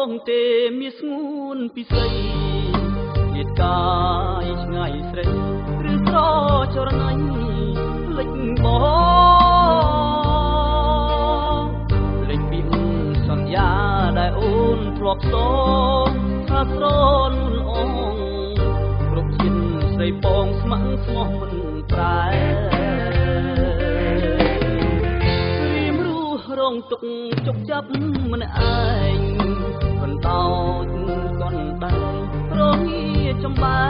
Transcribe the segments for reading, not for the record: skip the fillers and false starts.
ងទេមានស្ងួនពិសីជាតិកាយឆ្ងាយស្រីឬស្រចរណៃលិចបងលិចពីសន្យាដែលអូនធ្លាប់សងថាស្រនួនអងគ្រប់ជាតិស្រីបងស្ម័គ្រស្មោះមិនប្រែរងទុកជុកចាប់ម្នាក់ឯងបន្តោចកនដែងរងាចំបែ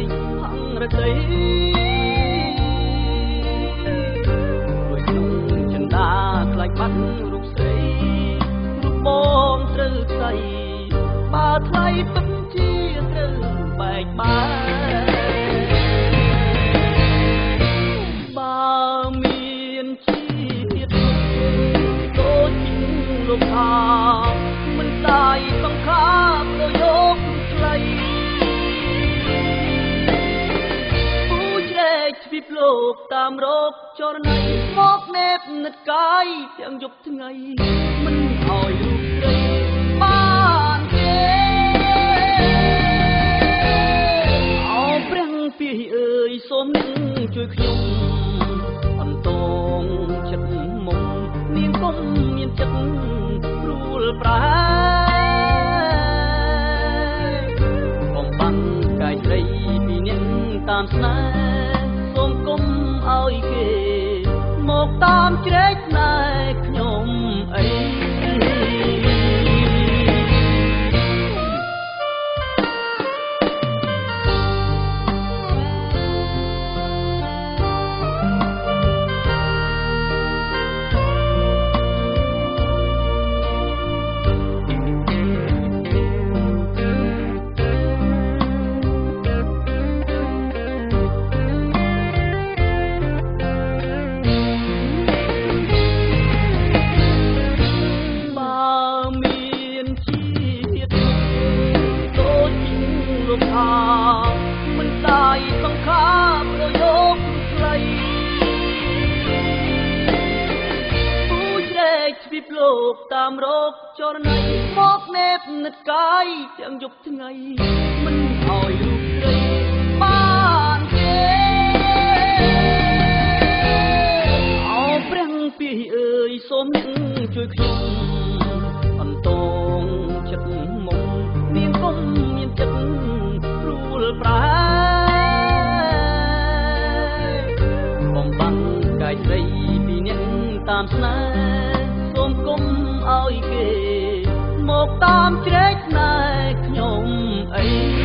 កហងរតីដូចក្នុងចិន្តាខ្លាចបាត់រូបស្រីរូបបងត្រូវខ្សៃបើថ្លៃពិតជាត្រូវបែកបាបើមានជាតិដូចលោកថាមិនតាយសង្ខាប្រយោគខ្លីពូជ្រែកទ្វីបលោកតាមរកចរណៃមកណែបនិតកាយទាំងយប់ថ្ងៃមិនឲ្យរូបស្រីបានទេអោព្រះពីអើយសូមនឹងជួយខ្ញុំអន្តងចិត្តមុំនាងគុំមានចិត្តព្រួលប្រែបំបាំងកាយស្រីពីអ្នកតាមស្នេហ៍សូមគុំឲ្យគេមកតាមជ្រែកស្នេហ៍ខ្ញុំអីមិនតាយសង្ខាប្រយោគខ្លីពូជ្រែកទ្វីបលោកតាមរកចរណៃមកណែបនិតកាយទាំងយប់ថ្ងៃមិនឲ្យរូបស្រីបានទេអោព្រះពីអើយសូមនឹងជួយខ្ញុំអន្តងចិត្តមុំនាងគុំមានចិត្តព្រួលប្រែបំបាំងកាយស្រីពីអ្នកតាមស្នេហ៍សូមគុំឲ្យគេមកតាមជ្រែកស្នេហ៍ខ្ញុំអី